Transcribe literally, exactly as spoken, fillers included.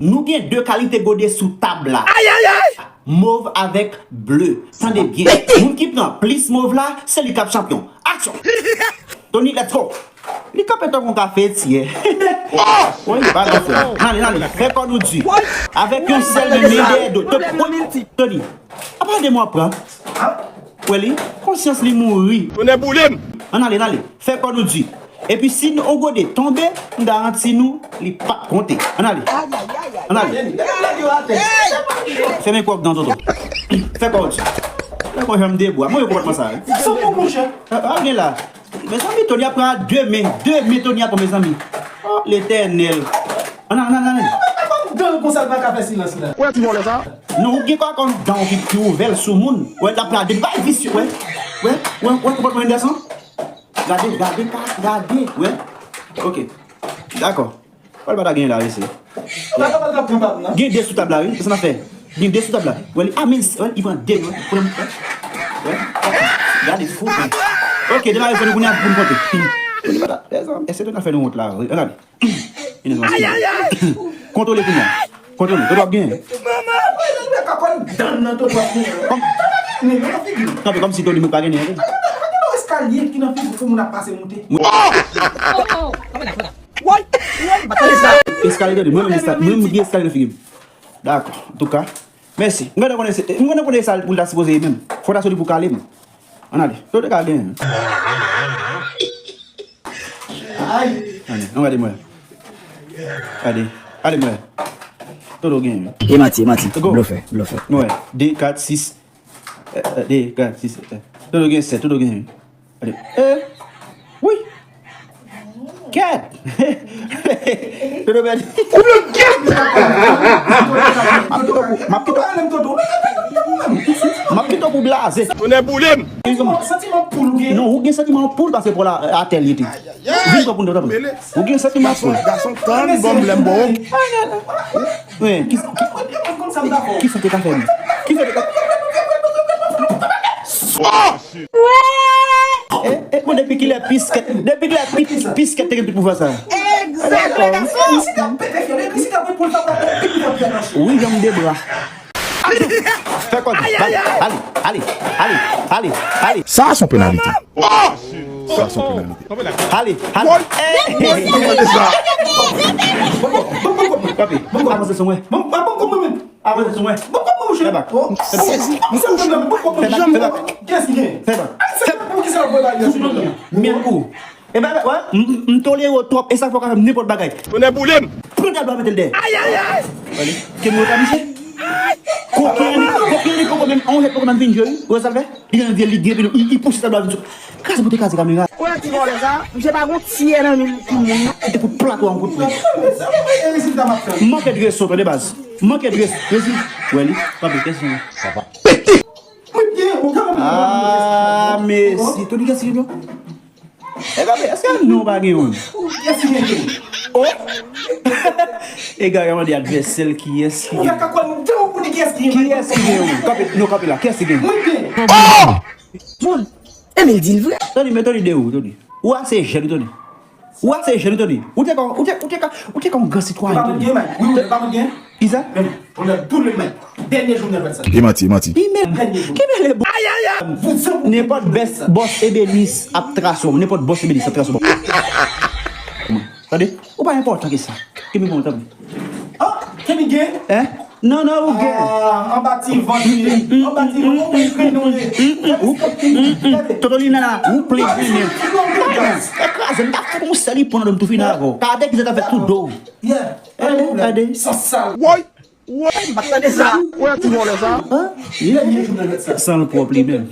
Nou gen de kalite gode sou tab la. Mov avèk ble. Tande byen. Moun ki pran plis mov la, se li k ap chanpyon. Aksyon! Tony, let's go! Li kanpe tankou yon kafetyè. Wi, pa gonfle. N ale, n ale. Fè kò nou di. Avèk yon sèl men, men dèyè do. Tony, Tony, apa de mwen pran? Wè li, konsyans li mouri. Tonnè boule m! Ann ale, n ale. Fè kò nou di. Epi si yon gode tonbe, m garanti nou, li p ap konte. Ann ale. Ann ale. Fèmen kò w dan toto. Fè kò w di. Fè kò w janm debwa. Mwen yo konpòtman sa. Sa pou mouche. A gen la. Mezanmi, Tony ap pran a de men. De men Tony ap pran, mezanmi. Oh, Letènèl. Ann ale, ann ale, ann ale. Dan l konsa, l pa ka fè silans la. Wè ti vòlè sa. Non, ou gen kòkòn dan ki, ki ouvè l sou moun. Wè, l ap gade, bay visye, wè. Wè, wè, wè, konpòtman yon gason. Gade, gade, pa, gade, wè. Ok. Dakò. Wè, l pa ta genyen la, mesye. Gen de sou tab la, wi. Se sa n ap fè. Gen de sou tab la. Wè, li, a, men, wè, li pran de, wè. Wè. Gade, fou, wè. Ok, demare fò nou kounye a pou n konte. Èske nou ka fè nou wont la, wi? Gade. Ayayay! Kontwole kounye a. Kontwole. Kote w ap genyen? Kanpe kòmsi Tony mwen pa genyen. Eskalye ki nan figi pou moun ap pase moute. Eskalye, tande, mwen menm eskalye, mwen menm gen eskalye nan figi m. Dakò. Antouka, mèsi. Mwen konnen se, mwen konnen sa pou l ta sipoze ye menm. Fò w ta soti pou kale m. Ann ale. Tony ka genyen. Ay! Gade, nou gade mwen. Gade. Gade mwen. Toto gen. E manti, e manti. Blofè, blofè. Mwen, de, kat, sis. De, kat, sis. Toto gen sèt, Toto gen. Gade. E. Wi. Kèt. Toto pèdi. Ou blòk kèt! M ap kite w pou, m ap kite w pou blaze. Tonnè boule m! Santiman poul ou gen. Non, ou gen santiman poul paske pou la atè l ye te. Vin pran pou nou tanpri. Ou gen santiman poul. Gason, tann bon blèm bon. Wi, ki, ki, ki sa te ka fè m? Ki sa te ka E, e, bon, depi kilè piskèt, depi kilè pi-, piskèt te gen tout pouvwa sa? Egzakteman. Wi, janm de bra. Fè kò di. Ale, ale, ale, ale, ale, ale. Sa se yon penalite. Sa se yon penalite. Ale, ale. Ey! Kanpe, avanse sou mwen. Avanse sou mwen. Fè bak. Fè bak. Fè bak. Fè bak. Fè bak. Fè bak. Fè bak. Fè bak. Mèt ou. E bagay, wè, m, m, m tolere w twòp, e sa fè w ka fè m nenpòt bagay. Tonnè boule m! Pran tab la mete l dèyè. Ayayay! Gade, ke m wè pa misye. Kokenn, kokenn li poko menm, on jèt poko menm fin jwe, wi. Ou wè sa l fè? Li gen vye, li gen vye, li, li pouse tab la vin sou. Kraze pou te kraze kamera. Ou wè ti vòlè sa? Misye pa gon tiyè nan men l pou moun. E pou plato a yon kout pwen. Manke de respè, tande baz. Manke de respè. Wè li, pa vle kèsyon. Sa pa pete. Ah, mesi. Tony, kèsyon. E gade, èske nou pa gen youn? Kiyès ki gen youn? Oh! E gade, mande advèsè l kiyès ki gen. Ou fè kakòl m, ou di kiyès ki gen. Kiyès ki gen youn? Kanpe, non, kanpe la. Kiyès ki gen? Mwen gen. Oh! Bon, Emil di l vre. Tony, men Tony de ou, Tony? Ou ase jèn, Tony. Ou ase jèn, Tony. Ou te kon, ou te, ou te kon, ou te kon gran sitwayen, Tony. Ou te pa konn gen, Mike? Wi, ou te pa konn gen. Kisa? Men, on a tout le Mike. Dènye jou m nan fèt sa. E manti, e manti. Ki men, ki men le bon. Ayayay! Nenpòt bès, bòs ebenis ap trase w. Nenpòt bòs ebenis ap trase w. Tande? Ou pa enpòtan ke sa. Ki men bon, tanpri. Ah, Kenny gen? Hein? Non, non, ou gen. Ah, anba ti vant li. Anba ti vant, ou plen grennen. Toto Lina, ou plen grennen. Kraze, m ta fè yon sèl li pran nan tou fini avè w. Gade ki sa ta fè tout do. Yeah. Gade, gade. Sans sal. Woy, woy, m pa tande sa. Wè ti vòlè sa. Hein? Yeah, yeah. San l pwòp li menm.